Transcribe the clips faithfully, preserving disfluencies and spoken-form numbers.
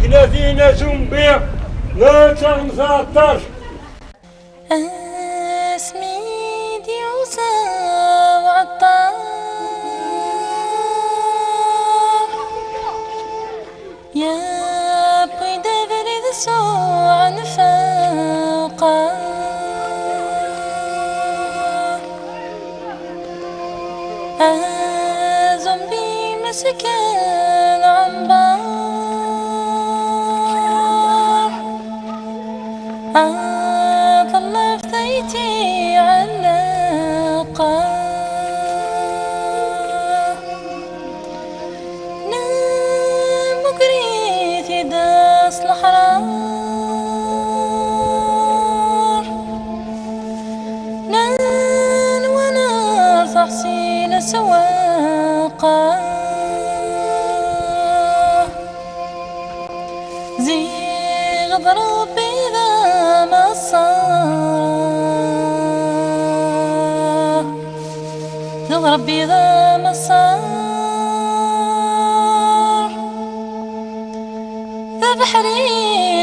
Gnatina zumbi, netta mtaṭṭac. Asmi d-yusa uɛeṭṭar, yewwi-d abrid s uɛenfeq. Azumbi meskin ɛember, aḍellef tayti ɛelleq. Nemmuger-it-id s leḥrar, nenwa nertaḥ si leswaq. Ziɣ d Ṛebbi d amaṣṣer, d Ṛebbi d amaṣṣer. D abeḥri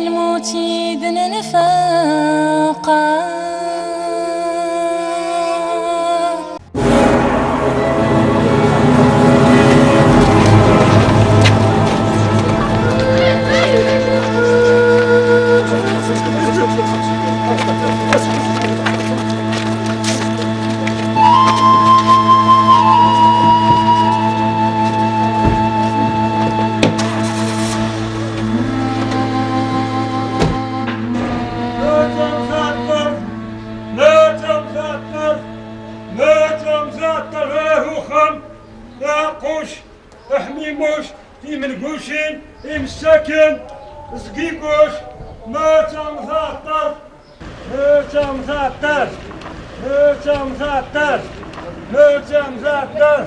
n lmut i d-nenfeq. Nettmẓaṭṭer, nettmẓaṭṭer, ah, uxxam, Aqquc, Ḥmimuc, timengucin, imessaken, zgiguc, nettmẓaṭṭer, nettmẓaṭṭer, nettmẓaṭṭer, nettmẓaṭṭer.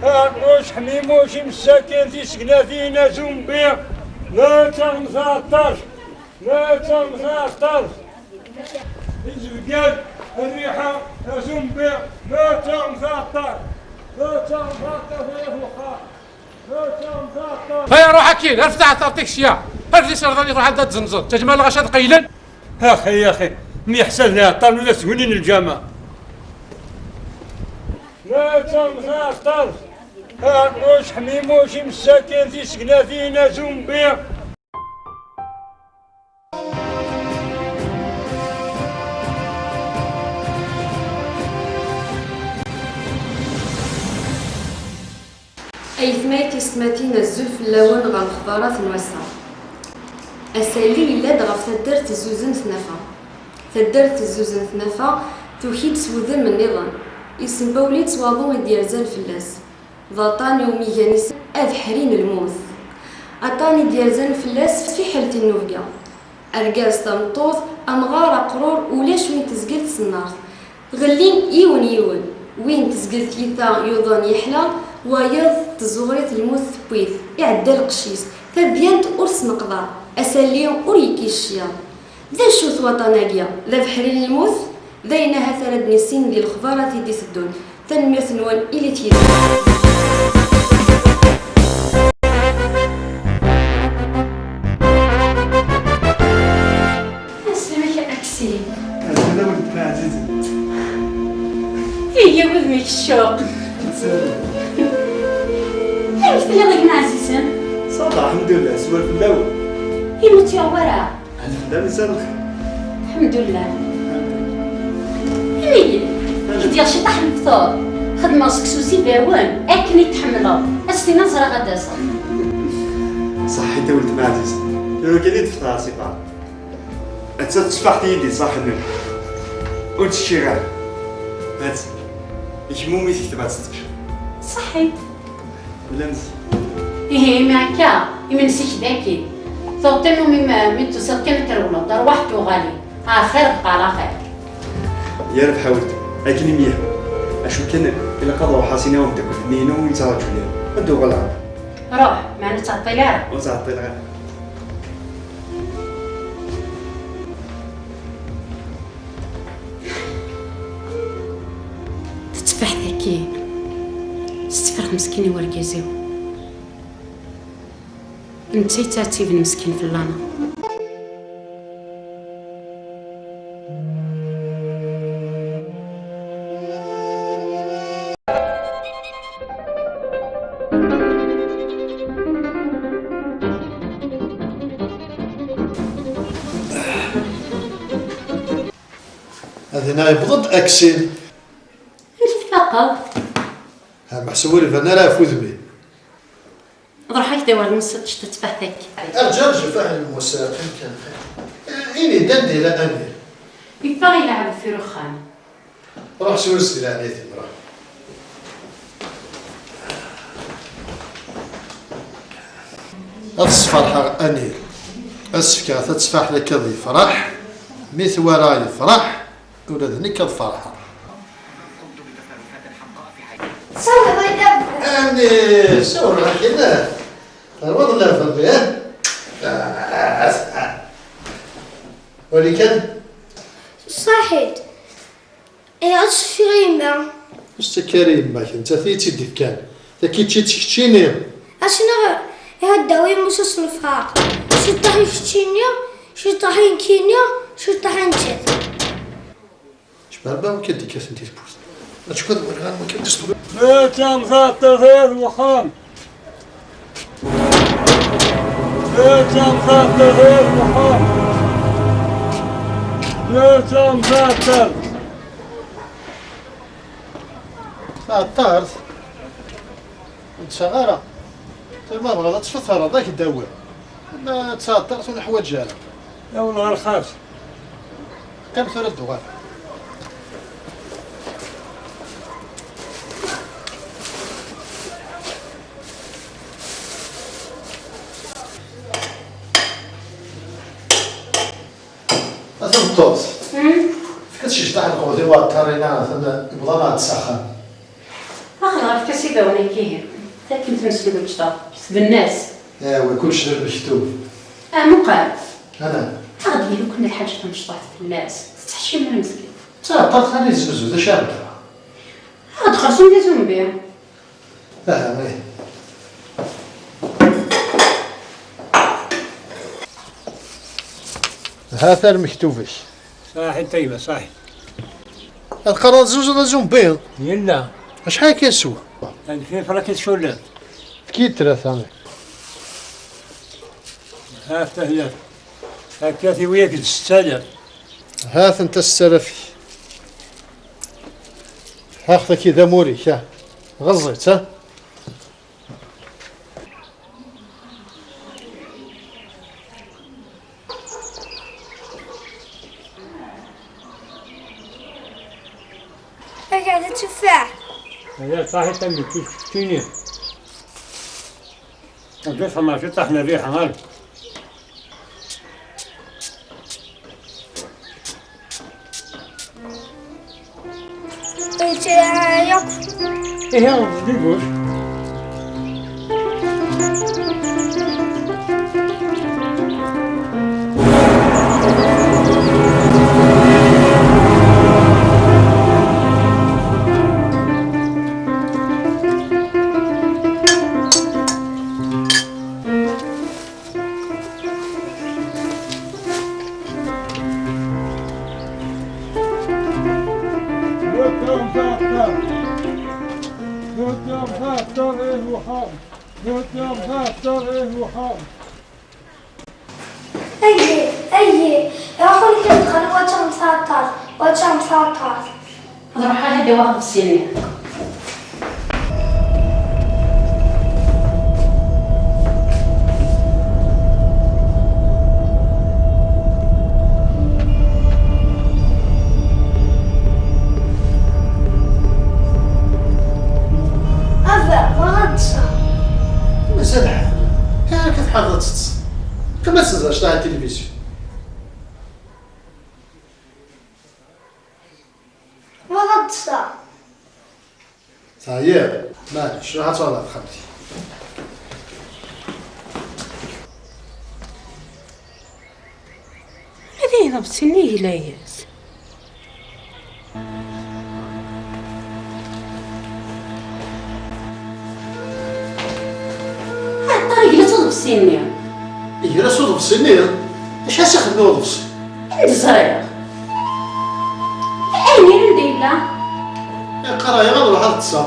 Aqquc, Ḥmimuc, imessaken, tisegnatin, azumbi, nettmẓaṭṭer. Nettmẓaṭṭer. Izebgan, rriḥa, azumbi, nettmẓaṭṭer. Nettmẓaṭṭer, ay awexxam. Nettmẓaṭṭer. Ay, ruḥ akkin, ar ftaḥ ṭerṭik sya. Ar di serḍan iruḥ anda tzenzeḍ. Ǧaǧma lɣaci ad qeyylen. Axi, axi, mi ḥsad lɛeṭṭar nula sgunin lǧama. Nettmẓaṭṭer. Aqquc, Ḥmimuc, imessaken, tisegnatin, azumbi. Aytma d tisetmatin, azul fell-awen ɣer lexbarat n wass-a. Asalli yella-d ɣef taddart Zuzen Tnafa. Taddart Zuzen Tnafa tuki-d s wudem nniḍen, isembawel-itt waḍu i d-yerzan fell-as. D aṭṭan iwumi gan isem abeḥri n lmut. Aṭṭan i d-yerzan fell-as fiḥel tinnubga. Argaz, tameṭṭut, amɣar, aqrur, ulac win tezgel tsennart. Ɣellin yiwen yiwen. Win tezgel tyita yuḍen yeḥla, wayeḍ tezzuɣer-it lmut tewwi-t, iɛedda lqecc-is. Tadyant ur s-neqḍa, asalli ur yekkis ccyaḍ. D acu-t waṭṭan-agi? D abeḥri n lmut? D ayen ahat ara d-nissin di lexbarat i d-iteddun. Tanemmirt-nwen, ilit yid-i. Amek a Aksy? Azul a weltma ɛzizen. Ihi wudem-ik ccuq. Amek telliḍ a gma ɛzizen? Ça va, lḥemdullah, swal fell-awen. Ur tt-yuɣ wara. Lḥemdullah. Ini-yi, i k-d-yaɣ ciṭaḥ n lefṭur, xedmeɣ seksu s ibawen akken i t-tḥemmleḍ. Ad s-tiniḍ ẓriɣ ad d-taseḍ. Ṣaḥit a weltma ɛzizen. Tura kan i d-fṭareɣ si ṭṭar. Atta tettfaḥt-iyi-d iṣaḥen-nni. Ur tt-ččiɣ ara. Hat, i kemm umi tektab ad teṭṭeč. Ṣaḥit. Llan zik. Ihi, imi akka, imensi-k dagi. Tuɣeḍ tannumi mi d-tusiḍ kan ad trewleḍ, rwaḥ d uɣali. Axir bqa ɛla xir. Yerbeḥ a weltma, akken i myehwa. Acu kan, ilaq ad ruḥeɣ s-iniɣ i umeddakel-nni-inu ur yettṛaǧu ara. Ad d-uɣaleɣ. Ruḥ, meɛna ur ttɛeṭṭil ara. Ur ttɛeṭṭileɣ ara. Tetteffaḥt-agi s ttefrex meskin i wergaz-iw. D Netta yettɛettiben meskin fell-aneɣ. Ad ina yewweḍ-d Aksil. Amek tfaqeḍ? Ha, meḥsub ur iban ara ɣef udem-im. Ḍruḥ ak-d awal n ṣṣeṭṭ ttfaḥt-ak. Arǧu, arǧu, faḥel musa, qqim kan. Ini-d anda yella Amir. Yeffeɣ yelɛeb deffir uxxam. Ruḥ suru-s di leɛnaya-m, ruḥ. Ad sferḥeɣ Anil. Ad s-fkeɣ tatteffaḥt akka ad yefreḥ. Mi t-walaɣ yefreḥ, ula d nekk ad ferḥeɣ. Saweḍ-d. Anil, saweḍ-d. Terwiḍ lafal, eh? Wali kan. Ṣaḥit. Ihi ad s-fkiɣ i yemma. Ur s-ttakk ara i yemma-k, nettat i tt-id-ifkan. Taki d keččini. Asneɣ ihaddaw imus asenfar. Ciṭṭaḥ i keččini, ciṭṭaḥ i nekkini, ciṭṭaḥ i nettat. Jmeɛ lbab akken d-ikkaten di tewwurt. Acku ad waliɣ anwa kan d-isṭuben. Netta mẓaṭṭer ɣer wexxam. Netta mẓaṭṭer ɣer wexxam. Netta mẓaṭṭer. Taɛeṭṭart. Ur d-ssaɣ ara. Tura ma tebɣiḍ ad tfeṭṭreḍ, ad k-d-awiɣ. Ma d taɛeṭṭart ur neḥwaǧ ara. Awen ɣer xas. Qqim tura ad d-uɣal. A tameṭṭut. Hmm? Fket ciṭṭaḥ n lqut i uɛeṭṭar-inna, atan yewweḍ-aneɣ-d s axxam. Axaṭer efk-as ibawen-agi ihi. Takken tmesli d ucḍaḍ. Tbenna-s. Awi, kullec d lmektub. Ah, muqel. Ana. Ad d-yili kan lḥaǧa tamecṭuḥt fell-as. Tettḥeccim ur nezgil. D taɛeṭṭart ara yezzuzu, d acu ara d-ɣer? Ad xerṣum di zumbi. Aha, ih. Hata lmektub-ik. Saḥit a gma, saḥit. Ad qqareḍ ad tzuzuḍ azumbiḍ? Yella. Acḥal akka yeswa? Amek i frak i tculliḍ? Efk-iyi-d tlata. Ha, tahya. Akka tiwi-yak d ssetta alaf. Ha-tent ssetta alaf-ik. Ax taki d amur-ik, ha. Ɣeẓẓ-itt, ha. Aya d tteffaḥ. Aya ṣaḥit am keččini. Anda txemmer ciṭṭaḥ n rriḥa, ɣer. Ihi, di gauche. Ayi, ayi, ruḥ ur kem-dxel, wa ččan msaṭṭat, wa ččan msaṭṭat. Ad ruḥeɣ ad d-awiɣ aḍebsi-nni. Aba, bɣiɣ ad ṭṭseɣ. Mazal lḥal. Kan akka tḥareḍ ad teṭṭseḍ. Qqim ad tezreɣ cṭaḥ n tilivizyu. Bɣiɣ ad ṭṭseɣ. Teɛyiḍ? Maɛlic, ruḥ ad tuɣaleḍ ɣer texxamt-ik. Ad iḍebsi-nni yegla-yas. Aṭṭar yegla-tt aḍebsi-nni. Yella s uḍebsi-nni? Acu as-ixdem i uḍebsi? Anda ẓriɣ? Ayen anda yella? Iqqar-aɣ ad ruḥeɣ ad ṭṭseɣ.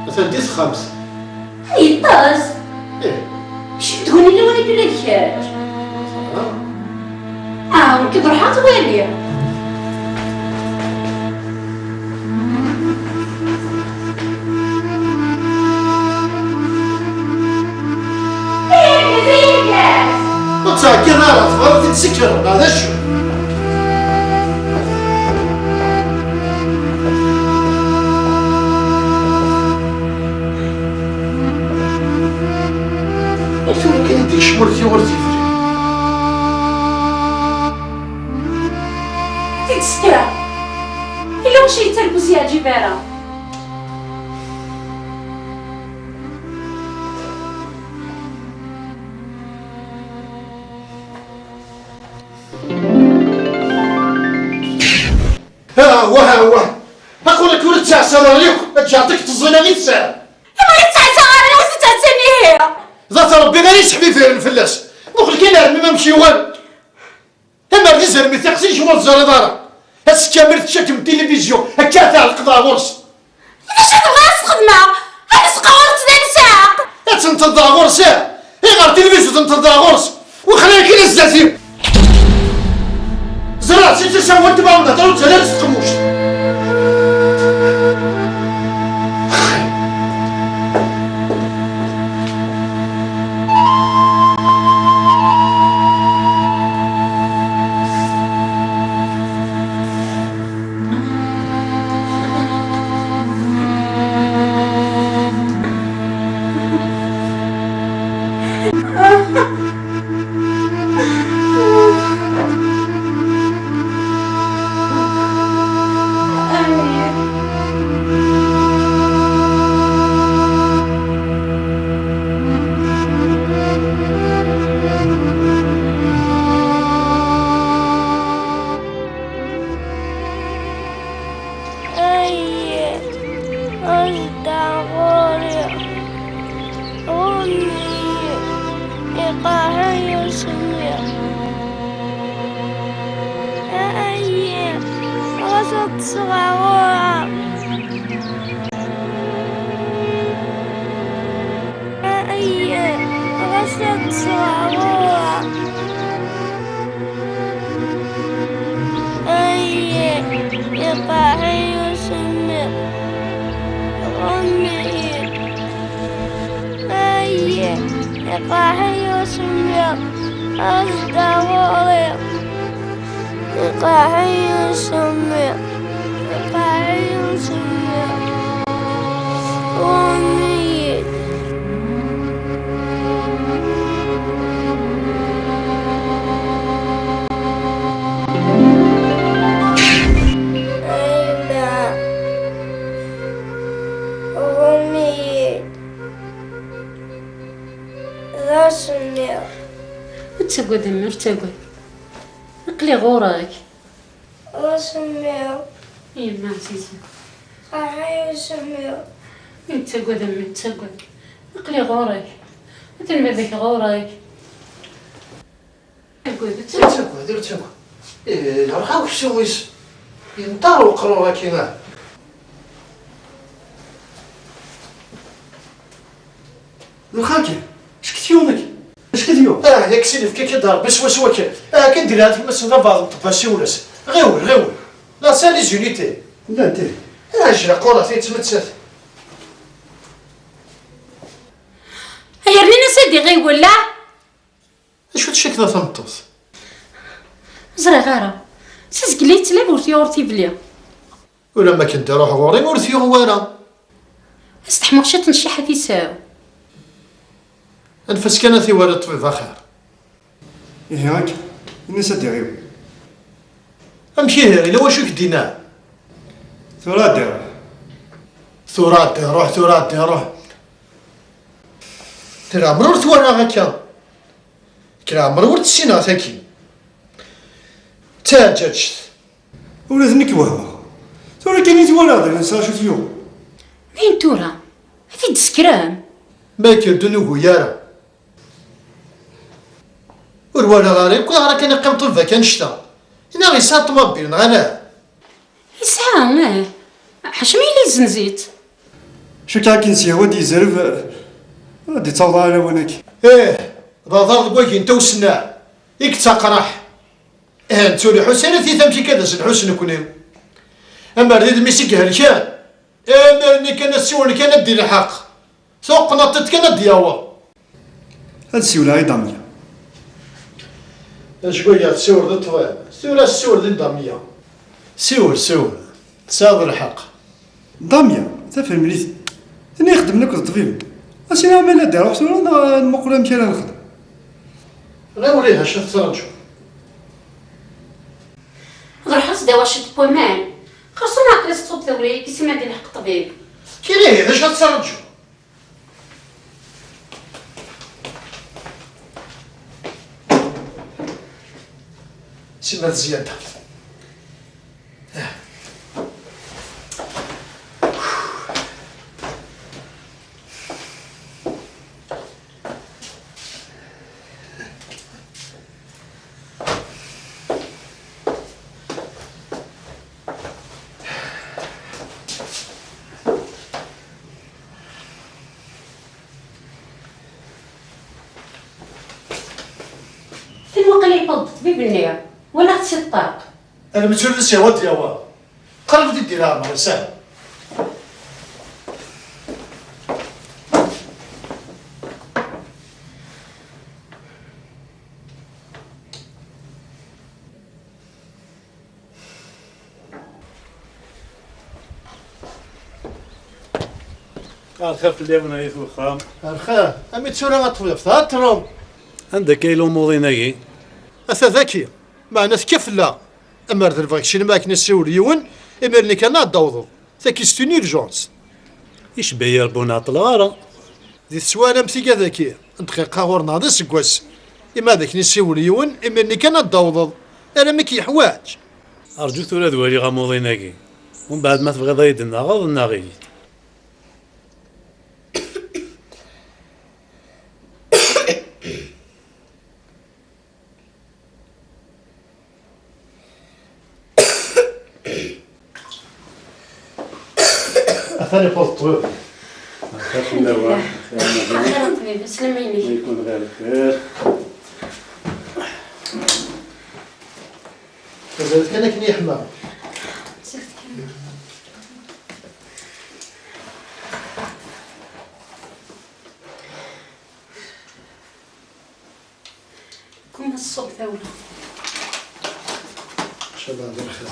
Atan di texxamt. Yeṭṭes? Ih. Acu n tguni lawan akka ula d kečč? Ah, nekk ad ruḥeɣ ad t-waliɣ. Ur ttɛeggiḍ ara, tebɣiḍ ad t-id-ssekreḍ, neɣ d acu? Tura kan i d-yecmurki ur t-yebri. Tiskra. Yella wacu yettargu ur s-yeɛǧib ara. Ha, wah, ha, wah. Aql-ak ur tettɛassaḍ ara yakk, ad ǧǧeɣ-tek teẓẓina i tesɛa. Iwa ur tettɛassaɣ ara, ur tettɛassaɣ ihi. D at Rebbi ara yesseḥbibren fell-as. Muqel kan ar memmi amek yuɣal. Amer d izermi tiqsic ur teẓriḍ ara. Ass kamel teččakem tilivizyu, akka tɛelqeḍ ɣur-s. D acu tebɣa ad s-xedmeɣ? Ad s-qqareɣ d talsa. Ad tenṭeḍ ɣur-s, eh? Iɣer tilivizyu tenṭeḍ ɣur-s? Wexxer-iyi kan zdat-i. Ẓriɣ si tasa n weltma n lehdur ur ttali ara s tqemmuct. Ay, as-d ɣur-i, ɣunni-yi, iqerḥ-iyi usemmiḍ. Ay, ɣas ad ṭṭseɣ ɣur-m. Ay, ɣas ad ṭṭseɣ ɣur-m. Ay, iqerḥ-iyi usemmiḍ. Ɣunni-yi. Ay, iqerḥ-iyi usemmiḍ. As-d ɣur-i. Iqerḥ-iyi usemmiḍ. Iqerḥ-iyi usemmiḍ. Ɣunni-yi. Ayla, ɣunni-yi-d d asemmiḍ. Ur ttagad a mmi, ur ttagad. Aql-i ɣur-k. D asemmiḍ. Yemma ɛziza. Aql-i d asemmiḍ. Ur ttagad a mmi, ur ttagad. Aql-i ɣur-k. Atan baba-k ɣur-k. Ur ttagad, ur ttagad. Ur ttagad, ur ttagad. Eh, yerɣa uksum-is. Yenṭer uqrur-agi, ah. D lxaki, acek-it yiwen-agi. Acek-it yiwen. Ah, yak sin yefka-k-id Rebbi swaswa kan. Ah, akken d-lhant yemma-s n baba n ṭebba siwel-as. Ɣiwel, ɣiwel. Lansa les unités. Llant, ih. Ah, jraqura, yettmettat. Ay rnin-as ad iɣiwel, la? Acu tcakkeḍ a tameṭṭut? Ẓriɣ ara. Si zgelli yettlab ur t-yuɣ ur t-ibli. Ulamma akken d-iruḥ ɣur-i ur t-yuɣ wara. Ad s-d-ḥmuɣ ciṭ n cciḥat-is. Anef-as kan ad t-iwali ṭṭbib axir. Ihi akka, ini-as ad d-iɣiwel. Amek ihi, yella wacu i k-d-yenna? Tura ad d-iruḥ. Tura ad d-iruḥ, tura ad d-iruḥ. Leɛmer ur t-walaɣ akka. Leɛmer ur tt-ssineɣ tagi. D taɛǧaǧt. Ula d nekk wehmeɣ. Tura kan i t-walaɣ d agensa acu t-yuɣ. Dayen tura, ad t-id-tessekrem? Ma yekker-d ur nugi ara. Ur walaɣ ara yakk, ara kan iqqim ṭṭbib akka annect-a. Neɣ yesɛa ṭṭmabil, neɣ ala? Yesɛa, ih. Ḥaca ma yella yezzenz-itt. Cukkeɣ akken s-yehwa ad yezreb, ur d-ittaweḍ ara lawan-agi. Ih, d aḍar deg wagi n tawesnaɛ i yettaqraḥ. Ih, nettuli Ḥusin, a tiyita amek akka d asenḥus nekni. Amer d idem-is i ihelken. Imir-nni kan ad siwel kan ad d-ilḥeq. Tuqnaṭ-iḍ kan ad d-yaweḍ. Ad siwleɣ i Damya. Acku ya tessiwleḍ i ṭṭbib, tura siwel i Damya. Siwel, siwel. Tesɛiḍ lḥeqq. Damya, tafremlit. Tenna ixeddmen akked ṭṭbib. Asina ma la d-iruḥ tura neɣ nmuqel amek ara nexdem. Ɣiwel ihi, acu tettraǧuḍ? Ḍruḥ-as-d awa ciṭ n waman. Xerṣum ɛqel-as tṣubb tawla-agi si ma d-ilḥeq ṭṭbib. Kiri, d acu ad tettraǧuḍ? Sima tezya-d. Tin waqila yewweḍ-d ṭṭbib-nni, walaɣ-t si ṭṭaq. Almi tura d-yesɛa ad d-yaweḍ. Qrib d-iddi leɛmer, sahel. Ar lxir fell-awen, ay at wexxam. Ar lxir, ami d tura a ṭṭbibt, ha ṭṭrum. Anda akka yella umuḍin-agi? Ata daki, meɛna tekka fell-aɣ. Amer d lebɣi keččini ma akken issiwel yiwen, imir-nni kan ad d-awḍeḍ. Tagi c'est une urgence. Icebba-yi Rebbi ur nɛeṭṭleɣ ara. Di teswalamt iga daki, dqiqa ɣur-neɣ d aseggas. Ima d akken issiwel yiwen, imir-nni kan ad d-awḍeḍ, alammi k-yeḥwaǧ. Rǧu tura ad waliɣ amuḍin-agi. Umbeɛd ma tebɣiḍ ad yi-d-nnaɣeḍ, nnaɣ-iyi-d. Atan iwweḍ ṭṭbib. Atan fell-awen. Axir a ṭṭbib, aslama-inek. Ikun ɣer lxir. Mazal kan akken yeḥma. Mazal kan. Kum ṣṣub tawla. Ncallah d lxir.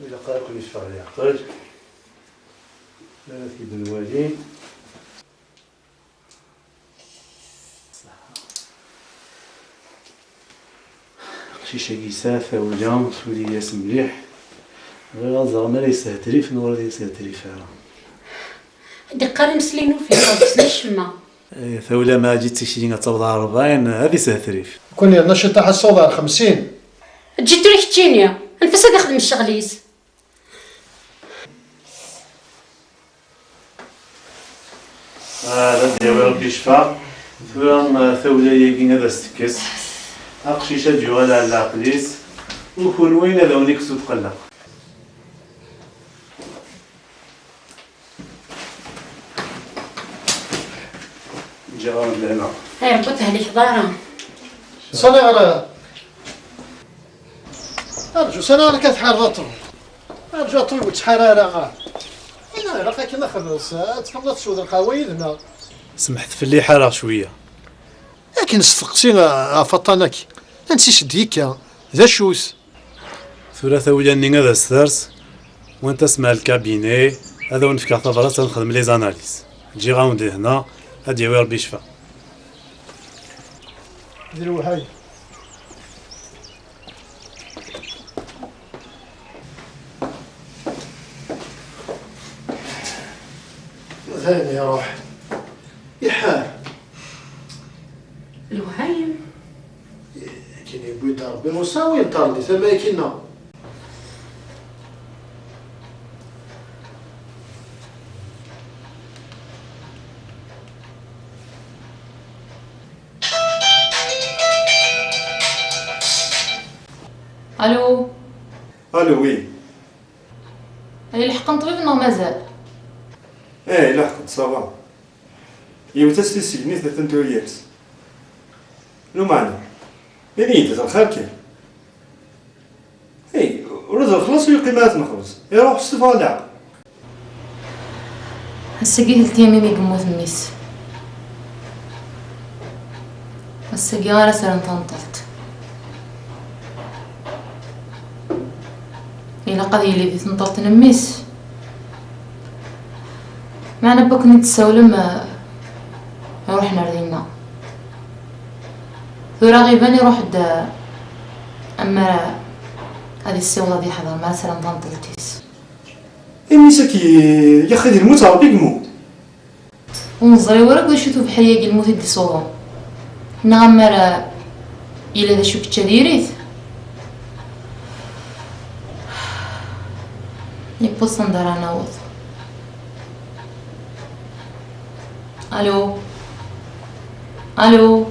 Ilaq ara ken-yeffeɣ leɛqel. Ad k-id-nwali. Aqcic-agi yesɛa tawla, tuli-yas mliḥ. Bɣiɣ ad ẓreɣ ma la yeshetrif neɣ ur la yeshetrif ara. Ad d-iqqar imeslayen ur fhimeɣ deg-sen acemma. Eh, tawla ma ǧǧiɣ tikli ad taweḍ ar rebɛin, ad ishetrif. Kun yerna ciṭṭaḥ ad taweḍ ar xemsin. Ǧǧi tura keččini, anef-as ad ixdem ccɣel-is. Ah, ad d-yawi Rebbi ccfa. Tura, ah, tawla-agi ad as-tekkes. Aqcic ad yuɣal ar leɛqel-is. U kunwi ad awen-ikkes utqelleq. Ǧǧiɣ-awen-d lehna. Ay, Rebbi ad tehlikeḍ ara. Sani ara. Arǧu, sani ara ka tḥareḍ a ṭṭbib. Arǧu a ṭṭbib, ur ttḥar ara. Ina, ilaq akken ad xedmeḍ, ad tḥemmleḍ ad tesweḍ lqahwa yid-neɣ. Semḥet fell-i, ḥareɣ cwiya. Akken nesteqsi ɣef aṭṭan-agi, ansi s-d-yekka, d acu-t? Tura tawla-nni ad as-ters, wanta s mɛa lkabine, ad awen-fkeɣ tabrat ad nexdem les analyses. Ǧǧiɣ-awen-d lehna, ad d-yawi Rebbi ccfa. D lewhayem. Dayen iruḥ. Iḥar. Lewhayem. Akken yewwi-d Rebbi usawi n tarni tama akkinna. Allô. Allô, oui. Ay lḥeqq n ṭṭbib neɣ mazal? Eh, ilḥeq-d, ça va. Yiwet-as tissegnit atan tuyat. Lumeɛna, ini-yi-d d lxir kan. Hey, ur d lexlaṣ ur yeqqim ara tnexleṣ. Iruḥ s tebɣa leɛqel. Ass-agi telt yam imi yemmut mmi-s. Ass-agi ara sren tanṭelt. Ilaq ad yili di tenṭelt n mmi-s. Meɛna n wakken i d-tessawlem, eh, iruḥen ar dinna. Tura ɣiban iruḥ-d, eh, ammer ad issiweḍ ad yeḥḍer mi ara sren tanṭelt-is. Imi-s aki, yaxi di lmut Ṛebbi yemmut. Ur neẓri wara deg wacu-t ubeḥri-agi lmut i d-isuḍen. Neɣ ammer yella d acu kečča diri-t. Yewweḍ s anda ara naweḍ. Allô. Allô.